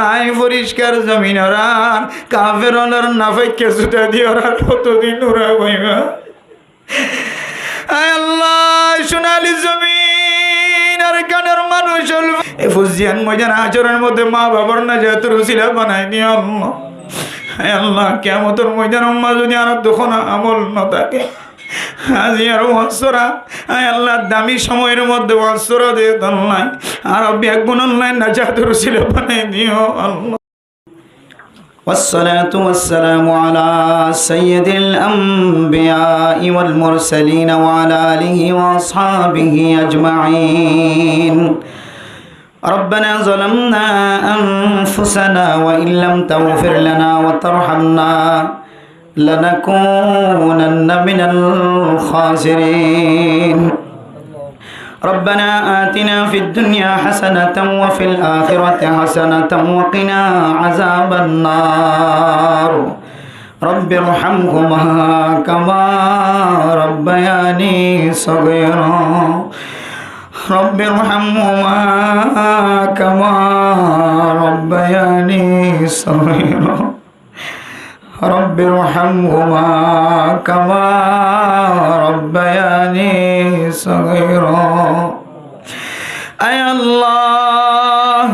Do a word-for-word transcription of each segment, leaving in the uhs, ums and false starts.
Añí foriskar zomin orar kafer ókkolor nafaikka zuta di orar hotodin ura baiba? Ay Allah, cunali zomin Arkanor manúic ókkol, e fuzziyan moidan hácoror modde ma babar najator usila banai diyo Allah. Ay Allah, kiyamotor moidanot ma zodi añárar dukuna amol no táke, aijjar waz sóra, ay Allah, dami somoyor modde waz sóra de dóilla, añára beggúnolla najator usila banai diyo Allah. والصلاة والسلام على سيد الأنبياء والمرسلين وعلى آله وأصحابه أجمعين. ربنا ظلمنا أنفسنا وإن لم تغفر لنا وترحمنا لنكونن من الخاسرين. ربنا آتنا في الدنيا حسنة وفي الآخرة حسنة وقنا عذاب النار. رب ارحمهما كما ربياني صغيرا. رب ارحمهما كما ربياني صغيرا. رب ارحمهما كما ربياني صغيرا. Ay Allah,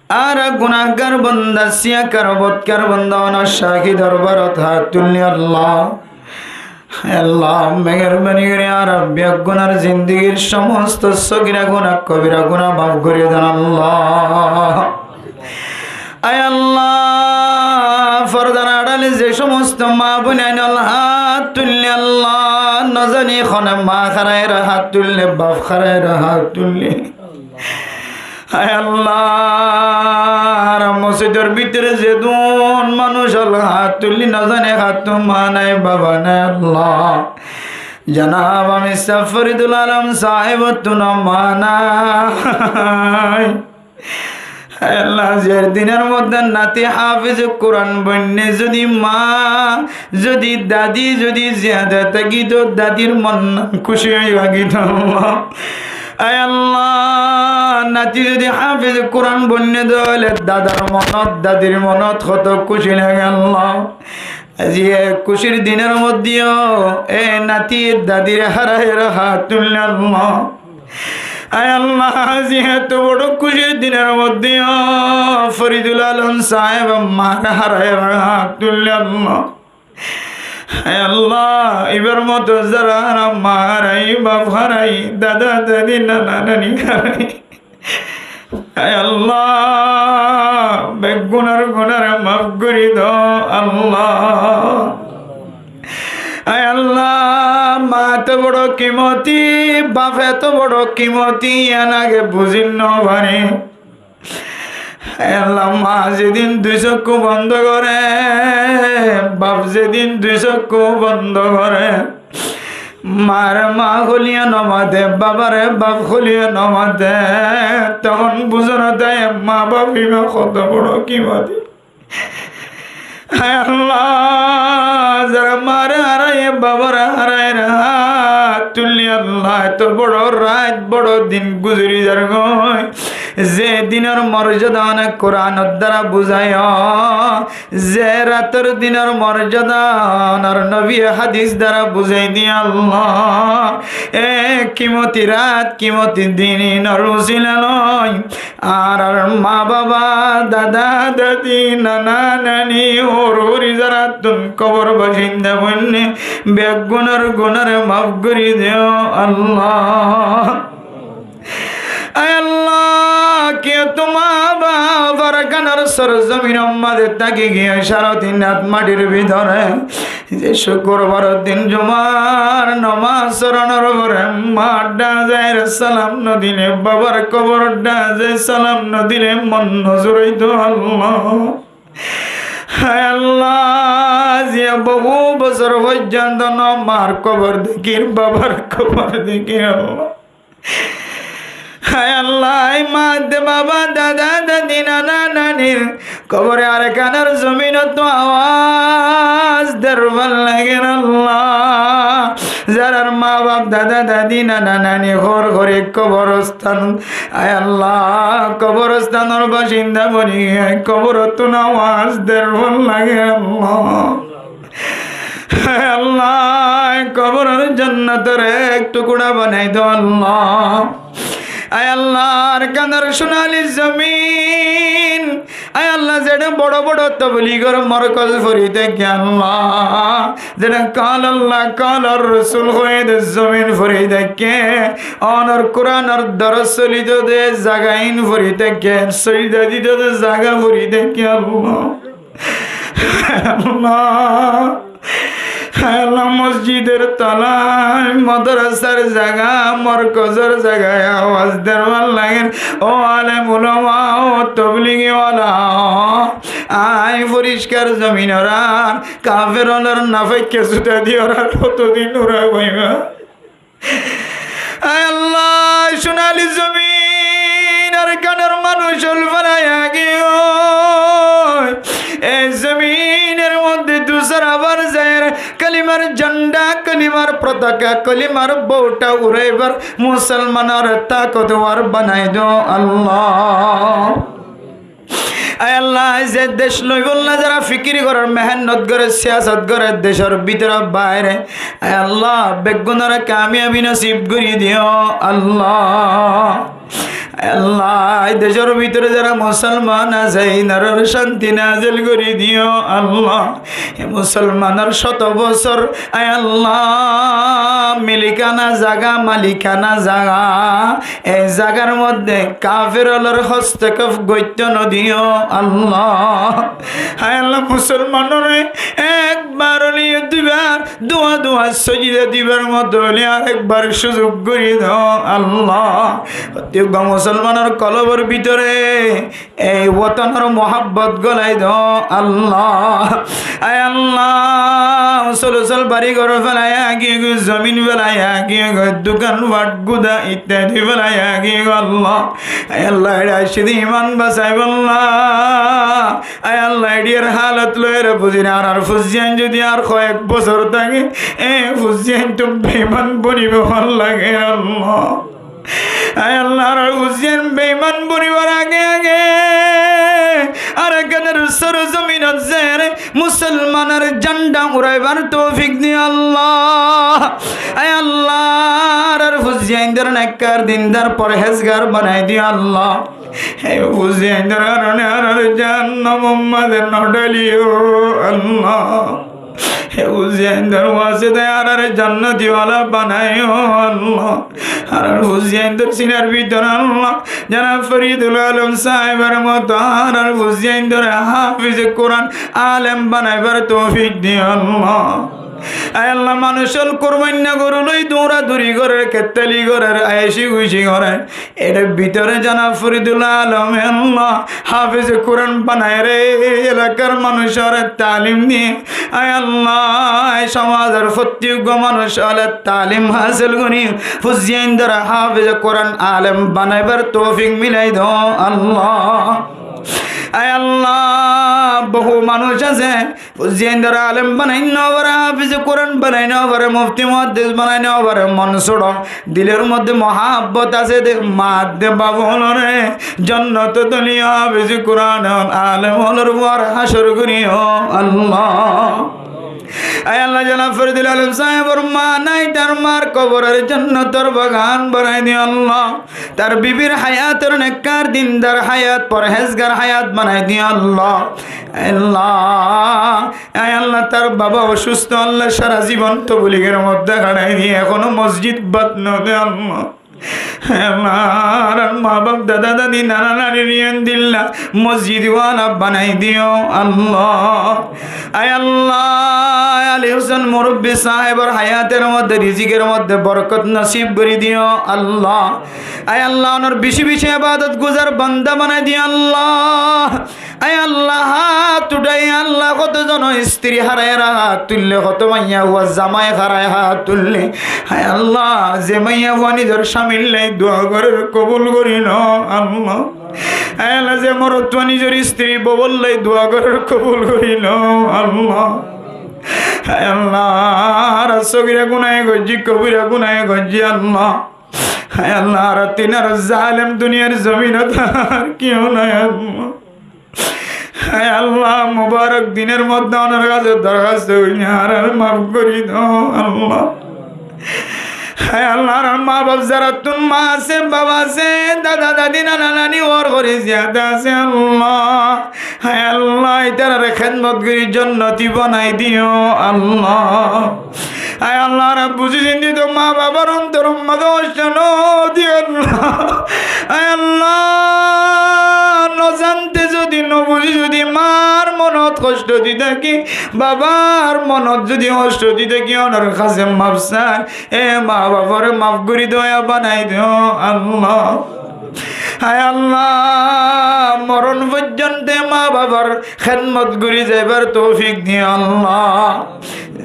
añára gunahgar banda, siyakar, bodkar banda, onor cáhi dorbarot hát tulli Allah. Ay Allah, meherbani gorí añára beggúnor zindigir somosto sogira gunah, kobira gunah maf gorí don Allah. Ay Allah, fordar añçale ze somosto ma boinain ókkol hát tulli Allah, no zani hone ma háraiyeré hát tulli, baf háraiyeré hát tulli. Ay Allah, añárar mosjidor bútore zedún manúic ókkol hát tulli, no zani háttun ma nai, baba nai Allah. Janab Amir sáb Foridul Alom sáheb ottún ma nai. Ay Allah, aijjar dinor modde nati háfiz Kuran boinne zodi ma, zodi dadi zodi ziyada tákito, dadir mon kúci ói tákito Allah. Ay Allah, nati zodi háfiz Kuran boinne de óile dadar monot, dadir monot hoto kúci lage Allah. Aijja e kúcir dinor modde yó e nati dadire háraiyeré hát tulli Allah. Ay Allah, aijja eto boro kúcir dinor modde yó Foridul Alom sáheb mare háraiyeré hát tulli Allah. Ay Allah, ibar moto zará añára ma hárai, baf hárai, dada dadi, nana nani hárai, ay Allah, beggúnor gunare maf gorí do Allah. Ay Allah, ma eto boro kimoti, baf eto boro kimoti, yián age buzí no fari. Ay Allah, ma zedin dui sokku bondo gore, baf zedin dui sokku bondo gore, mare ma holiya no mate, babare baf holiya no mate, tokon buzó no de ma baf iba hoto boro kimoti. Ay Allah, zará mare háraiyé, babare háraiyeré hát tulli Allah, eto boro rait, boro din guzori zargói. Ze dinor morzada óne Kuranor dara buzaiyó, ze rator dinor morzada ónor nobi hadis dara buzai diye Allah. E kimoti rat, kimoti din inor usila loi añárar ma baba, dada dadi, nana nani, hor hori zará tún kobor basinda boinne beggúnor gunare maf gorí do Allah. Ay Allah, kiyóttu ma baf Arkanor sorzominor maze táki giyé, sare tin át matir bútore ze cúkurbaror din jumar nomaz foranor fore mar dháñzaire salam no dile, babar kobor dháñzaire salam no dile mon no zuraito Allah. Ay Allah, ziye bohú bosór foijjonto no mar kobor dekír, babar kobor dekír Allah. Hay Allah, ai ma de baba, dada dadi, nana nanir kobore Arkanor zominot awaz der bal lager Allah. Zarar ma baf dada dadi, nana nani, hór hóri kóborostan. Ai Allah, kóborostanor bacinda boni giyé, kóborottún awaz der fán lage Allah. Ai Allah, kóboror jonnotor ek tukura banai do Allah. Ai Allah, Arkanor sunali zomin, ai Allah, zeçé boro boro tobligor morkoz fori táke Allah, zeçé qala Allah, qala Rosul hoiyé de zomin fori táke, onor Kuranor doros solito de zagain fori táke, sojda dito de zaga fori táke Allah. Allah, Allah, mosjidor tolai, modrasar zaga, morkozor zaga, awaz der fán lager. Ó alem ulama, ó tobligi wala, añí foriskar zominor ar kafer ólor nafaikka zuta di órar hotodin ura goiba? Ai Allah, sunali zomin Arkanor manúc ól félaiya giyói. E zominor modde dusara bar zaiyóre kalimar jhanda, kalimar potaka, kalimar bouta uraibar musolmanore takotwar banai do Allah. Ai Allah, ze dec loibolla zara fikir gorer, mehénnot gorer, siyasot gorer, decor bútore baire, ai Allah, beggúnore kamiyabi nosib gori diyo Allah. Ai Allah, ei decor bútore zara musolman asé, inaror cánti nazil gori diyo Allah. E musolmanor cót bosór, ai Allah, milikana zaga, malikana zaga, e zagar modde kafer ólor hostokop goitto no diyo Allah. Ai Allah, musolmanore ekbar óile duibar, dua dua sojda dibar moto óile arekbar suzuk gori do Allah. Fottí musolmanor kolbor bútore ei wotonor muhabbot golai do Allah. Ai Allah, usol usol bari gór félaiya giyói, zomin félaiya giyói, dukan fat guda ittadi félaiya giyói Allah. Ai Allah, eçé aiccé de iman basaibolla. Ai Allah, eçíyar halot loiyóre buzí na, añárar fuain zodi ar koyek bosór táke, e fuain to beiman bonibo fán lage Allah. Ai Allah, añárar fuain beiman bonibar age age Arkanor sor zominot zaiyóre musolmanor jhanda uraibar toufik diyo Allah. Ai Allah, añárar fuaindore nekkar, dindar, porhezgar banai diyo Allah. E fuaindor karone añárar jahannamor modde no dhaliyo Allah. E fuaindor wasitaye añárar jannati wala banaiyo Allah. Añárar fuaindor sinar bútore Allah, janab Faridul Alom sáhebor moto añárar fuaindore hafize Kuran, alem banaibar toufik diyo Allah. Ai Allah, manúc ól kurbainna goru loi doura douri gorer, kettali gorer, ayeshi gushi gorer. Eçé bútore janab Faridul Alom e Allah, hafize Kuran banaiyóre elakar manúcore talim diye. Ai Allah, e somazor fottí manúc óle talim hásil gori fuaindore hafize Kuran, alem banaibar toufik milai do Allah. Ai Allah, bohú manúc asé, fuaindore alem banai no fare, hafize Kuran banai no fare, mufti muhaddis banai no fare, mon sóro, dilor modde muhabbot asé de, ma de baf ólore jannot doliyo, hafize Kuran ól, alem ólor uore hácor goriyo Allah. Ai Allah, janab Faridul Alom sáhebor ma nai, tar mar koborore jannotor bagan banai diyo Allah. Tar bibir hayator nekkar, dindar hayat, porhezgar hayat banai diyo Allah. Allah, ai Allah, tar baba osusto Allah, sara zibon tobligor modde katai diye, hono mosjid bad no de Allah. Ai Allah, añárar ma baf, dada dadi, nana nani, riyan dilla mosjid wala banai diyo Allah. Ai Allah, Ali Hosen murubbi sáhebor hayator modde, rizikor modde borkot nosib gori diyo Allah. Ai Allah, onor beci beci ebadot guzar banda banai diyo Allah. Ai Allah, hát uthai Allah, hoto zon istri hárai hát tuille, hoto maiyafua zamai hárai hát tuille. Ai Allah, ze maiyafua nizor camillai dua gorer, kobul gori lo Allah. Ai Allah, ze morotfua nizor istri boullai dua gorer, kobul gori lo Allah. Hái Allah, añára sógira gunáye goijjí, kobira gunáye goijjí Allah. Hái Allah, añára tinár zalem duniyar zominot ar kiyó nái Allah. Hái Allah, mubarak dinor modde onor hañsé dorhast goijjí, añárare maf gorí do Allah. Hái Allah, añárar mabaf zaráttu ma asé, baba asé, dada dadi, nana nani, uwar hori ziyada asé Allah. Hái Allah, ítarare hédmot gorí jonnoti banai diyo Allah. Hái Allah, añára buzí sintí to mabafor ontoror modde hoctó no diyó Allah. Hái Allah, nozante zodi, nobuzí zodi mar monot hoctó di táki, babar monot zodi hoctó di táki, onor hañsé maf sai, e mabafore maf gorí doya banai do Allah. Hái Allah, moron foijjonto mabafor hédmot gorí zaibar toufik diyo Allah.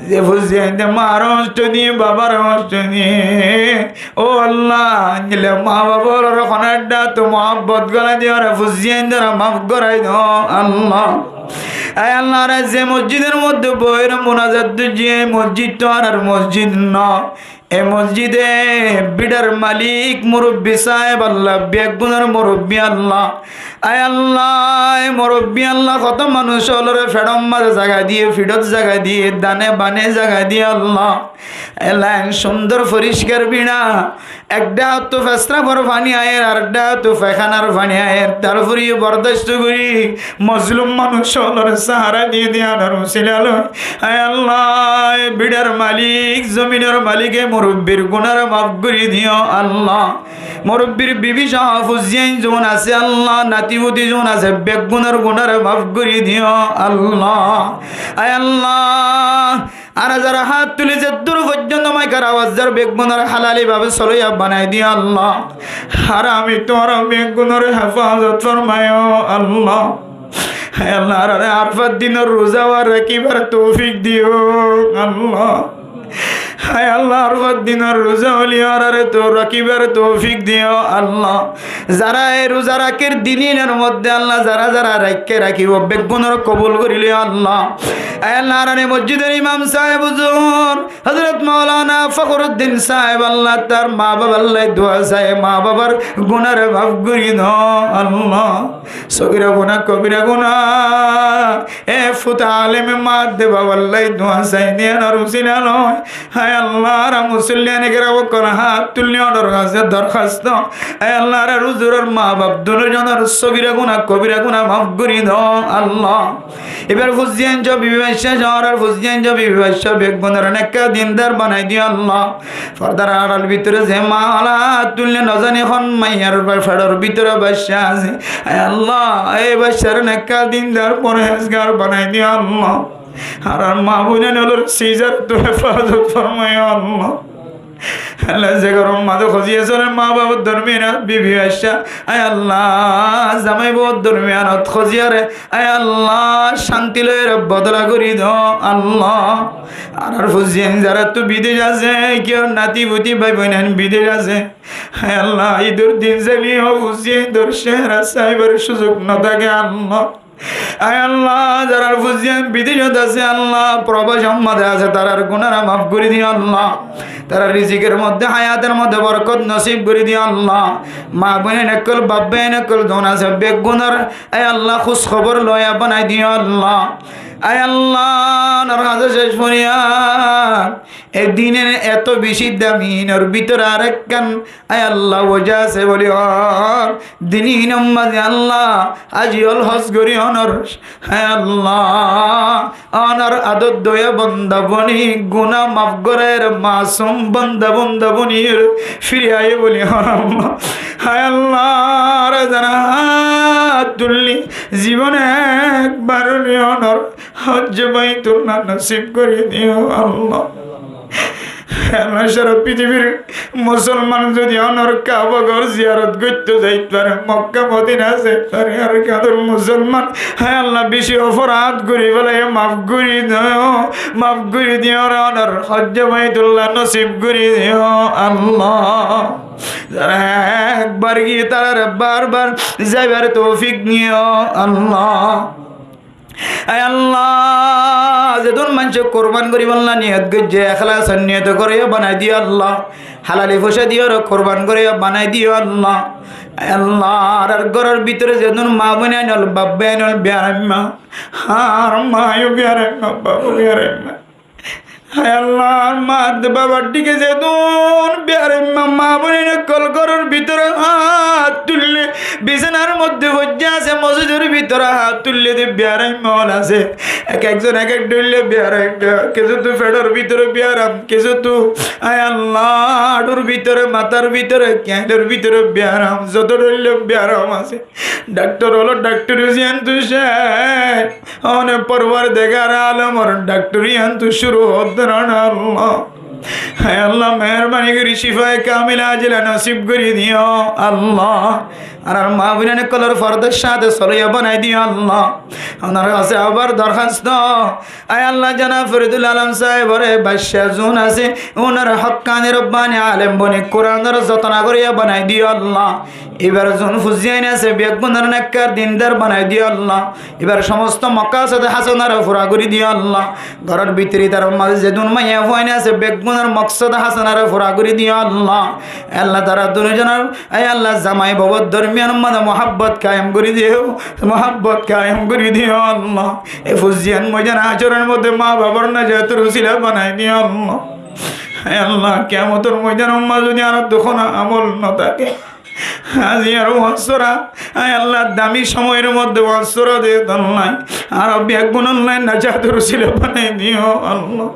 Ze fuain de mare hoctó diyé, babare hoctó diyé, ó Allah, aññí le mabafor honó edde to muhabbot gorí diyó, fuain dore maf gorí do Allah. Hái Allah, añára ze mosjidor modde boiyóre munazat goijjí, e mosjid to añárar mosjid no. E mosjide bidar malik murubbi sáheb Allah, beggúnor murubbi Allah. Hái Allah, e murubbi Allah, hoto manúc ólore feçor maze zaga diyé, fiçot zaga diyé, dane bane zaga diyé Allah. Hái Allah, en cúndor foriskar biçá, ek dhákottu fesrafor faní aiyér, arek dhákottu faikánar faní aiyér, tarfore yó bordasto gorí mozlum manúc ólore sahara diyé de añárar usila loi. Hái Allah, e bidar malik, zominor malik, e murubbir gunáre maf gorí diyó Allah. Murubbir bibi sóo fuain zun asé Allah, nati futi zun asé, beggúnor gunáre maf gorí diyó Allah. Hái Allah, añára zara hát tulí ze dur foijjonto maikor awaz zar, beggúnore halali babe soloya banai diyó Allah. Ar añára tuáñra beggúnore hefazot formaiyó Allah. Hái Allah, añárare Arfar dinor ruza uwá rakíbar toufik diyó Allah. Hái Allah, Arfar dinor ruza uwá añárare to rakíbar toufik diyó Allah. Zara e ruza rakér dininor modde Allah, zara zara raikké rakíbo, beggúnore kobul gorí loiyó Allah. Hái Allah, añárar e mosjidor imam sáheb huzur Hozrot Maulana Fakhruddin sáheb Allah, tar mabafor lá dua sai, mabafor gunáre maf gorí do Allah. Sógira guná, kobira guná, e futa aleme maa de babar lá dua sai de añárar usila loi. Hái Allah, añára musolli ene kera bokkol hát tulí onor hañsé dorhasto. Hái Allah, añárar huzuror mabaf duno zonor sógira guná, kobira guná maf gorí do Allah. Ibar fuain sóo bibi bacca sóo, añárar fuain sóo bibi bacca sóo, beggúnore nekka dindar banai diyó Allah. Fordar añçalor bútore ze maa ólore hát tulí no zani hon maiyar feçor bútore bacca asé, hái Allah, e baccare nekka dindar forhezgar banai diyó Allah. Añárar maa boin ólore sizarottú hefazot formaiyó Allah. Allah, ze góror maze hoziya soler mabafor dormiyanot, bibi bacca, hái Allah, zamai bouwor dormiyanot hoziyare, hái Allah, cánti loiyóre bodola gorí do Allah. Añárar fuain zarattú bidec asé, kiyór nati futi bái boin bidec asé, hái Allah, idor din zaile ó fuaindor cehera saibar suzuk no táke Allah. Hái Allah, zarar fuain bidecot asé Allah, probasor maze asé, tarar gunáre maf gorí diyó Allah. Tarar rizikor modde, hayator modde borkot nosib gorí diyó Allah. Maa boin ókkol, baf bái ókkol zun asé, beggúnor, hái Allah, hús hóbor loiya banai diyó Allah. Hái Allah, onor hañsé céc foriyad, e din eto beci dami, inor bútore arekkán, hái Allah, woja asé buli hoór, din inor maze Allah, aijjól hos gorí onor, hái Allah, onor ador doya bonda boni, guná maf gorer masum bonda, bonda boni firi aiyé buli hoór Allah. Hái Allah, añára zara hát tulí zibone ekbar óile onor Hojje Baitullah nosib gorí diyó Allah. Allah, sára fitibir musolman zodi onor Kaba gór ziyarot goitto zait fare, Mokka Modina zait fare, ar kiyór musolman, hái Allah, beci oforad gorí félaiye, maf gorí diyó, maf gorí diyó, ar onor Hojje Baitullah nosib gorí diyó Allah. Zara ekbar giyé tarare bar bar zaibar toufik diyó Allah. Hái Allah, Zedún maincé kurban goríbolla niyot goijjé, ekhlasor niyot goríya banai diyó Allah. Halali foicá diyóre kurban goríya banai diyó Allah. Ai Allah, añárar góror bútore zedún maa boin ainól, baf boin ainól, biyaraimma. Añár maa yó biyaraimma, baf yó biyaraimma. Ai Allah, añár maa babar dhíke zedún biyaraimma, maa boin ókkol góror bútore hát tuillé, bisánar modde foijjá asé, mosóidor bútore hát tuillé de biyaraimma ókkol asé. Ek ekzon ek ek dhoilla biyaram, kissúttu feçor bútore biyaram, kissúttu, ai Allah, añçur bútore, matár bútore, keñçor bútore biyaram, zoto dhoilla biyaram asé. Dhaktor ókkol dhaktori ziyántu céc, one Porwardigare alomor dhaktori yíantu cúru hoódde na Allah. Ai Allah, meherbani gorí cifaye kamila ajila nosib gorí diyó Allah. Añárar maa boin ókkolore fordar sáñte solaiya banai diyó Allah. Oñnor hañsé abar dorhasto, ai Allah, janab Foridul Alom sáhebore bacca zun asé, oñnor hókkani robbani alem boni Kuranor zotona goríya banai diyó Allah. Ibar zun fuziyain asé, beggúnore nekkar dindar banai diyó Allah. Ibar somosto mokasode hásanare fura gorí diyó Allah. Góror bútore itar mazé zedún maiyafuain asé, beggúnor mokasode hásanare fura gorí diyó Allah. Ai Allah, tara duní zonor, ai Allah, zamai bouwor dormiyan mazé muhábbot kayem gorí diyó, muhábbot kayem gorí diyó Allah. E fuziyain moidan hácoror modde maa babar najator usila banai diyó Allah. Ai Allah, kiyamotor moidanor mazé zodi añárar dukuna amol no táke, aijjar waz sóra, ai Allah, dami somoyor modde waz sóra de dol nai. Añárar beggúnore najator usila banai diyó Allah.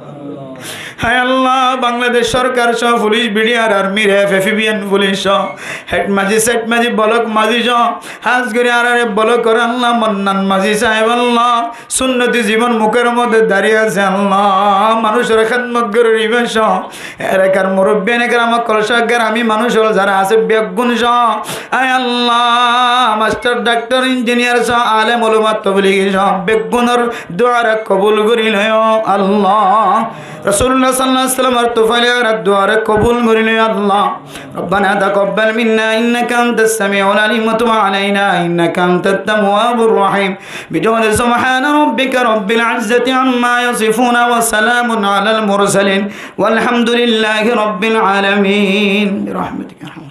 Ai Allah, Bangladec sorkar só, fulic, bidiar armire, F F B N fulic só, hed mazi, set mazi, bolok mazi só, hás gorí añárar bolokor Allah, Monnan mazi sáheb Allah, sunnoti zibon mukor modde dari asé Allah, manúcor hédmot gorer iba só, elakar murobbiyan keram ókkol só, gerami manúc ókkol zara asé beggún só, ai Allah, mastor, dhaktor, injiniyar só, alem, ulama, tobligi só, beggúnor duare kobul gorí loiyó Allah. Rosulullah sallallahu alaihi wasallamor tufaile añárar duare kobul gorí loiyó Allah. ربنا تقبل منا إنك أنت السميع العليم وتب علينا إنك أنت التواب الرحيم. بجود سبحان ربك رب العزة عما يصفون وسلام على المرسلين والحمد لله رب العالمين. برحمتك يا أرحم